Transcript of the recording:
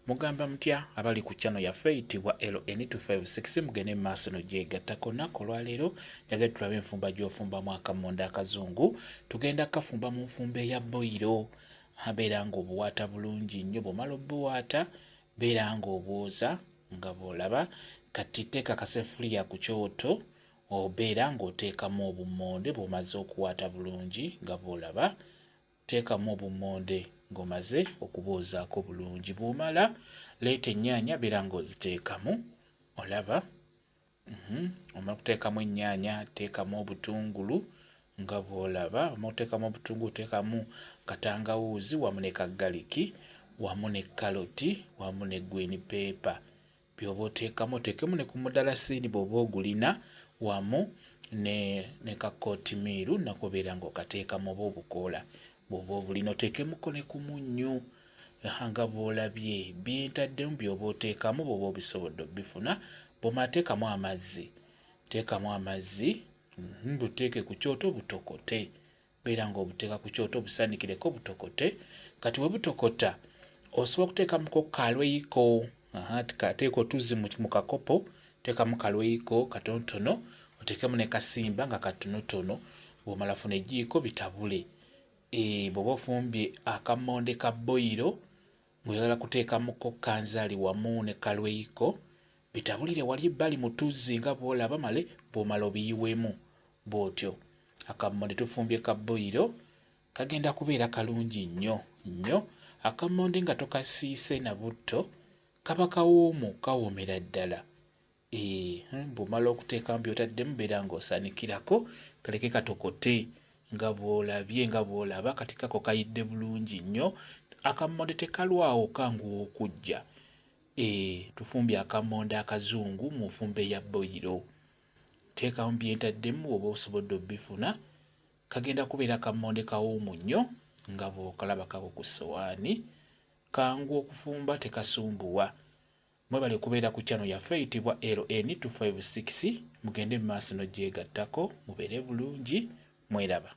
Mugamba mutya abali ku channel yaffe eyitibwa LN256? Mugende mu maaso nogyegattako. Olunaku olwaleero njagala tulabe enfumba gy'ofumbamu akamonde akazungu. Tugenda kafumba mu nfumba eya boyiro. Abeera ng'obuwaata bulungi nnyo. Bw'omala obuwaata, beera ng'obwoza nga bw'olaba. Kati teeka akasefuliya ku kyoto, obeera ng'oteekamu obummonde bw'omaze okuwaata bulungi nga bw'olaba. Teekamu obummonde ng'omaze okubwozaako bulungi. Bw'omala, leeta ennyaanya, beera ng'oziteekamu. Olaba? Omala okuteekamu ennyaanya, teekamu obutungulu nga bw'olaba. Omala okuteekamu obutungulu, teekamu katangawuuzi wamu ne kagaliki wamu ne kaloti wamu ne green pepper. By'oba oteekamu, oteekemu ne ku mudalasiini bw'oba ogulina, wamu ne ka kootimiiru nako beera ng'okateekamu, oba obukoola bw'oba obulina, oteekemuko ne ku munnyu nga bw'olabye. Bye ntaddemu by'oba oteekamu bw'oba obisobodde obbifuna. Bw'omala, teekamu amazzi, teekamu amazzi, buteeke ku kyoto butokote. Beera ng'obuteeka ku kyoto, busaanikireko butokote. Kati bwe butokota, osobola okuteekamuko kalweyiko. Teeka otuzzi mu kakopo, teekamu kalweyiko katonotono, oteekemu ne kasimba nga katonotono. Bw'omala, funa ejjiiko bitabule. Bw'oba ofumbye akammonde ka boyiro ng'oyagala kuteekamuko kanzaali wamu ne kalweyiko, bitabulire wali ebbali mu tuzzi nga bw'olaba. Male bw'omala, obiyiwemu bw'otyo. Akammonde tufumbye ka boyiro, kagenda kubeera kalungi nnyo nnyo. Akammonde nga tokasiise na butto kaba kawoomu, kawoomera ddala. Bw'omala okuteekamu by'otaddemu, beera ng'osaanikirako, kaleke katokote nga bw'olabye, nga bw'olaba. Kati kako kayidde bulungi nnyo. Akammonde tekalwawo, kanguwa okujja. Tufumbye akammonde akazungu mu nfumba eya boyiro. Teekamu byentaddemu bw'oba osobodde obbifuna. Kagenda kubeera kammonde kawoomu nnyo nga bw'okalaba kako ku ssowaani. Kangu okufumba, tekasumbuwa. Mwebale kubeera ku channel yaffe eyitibwa LN256. Mugende mu maaso n'ogyegattako, mubeere bulungi, mweraba.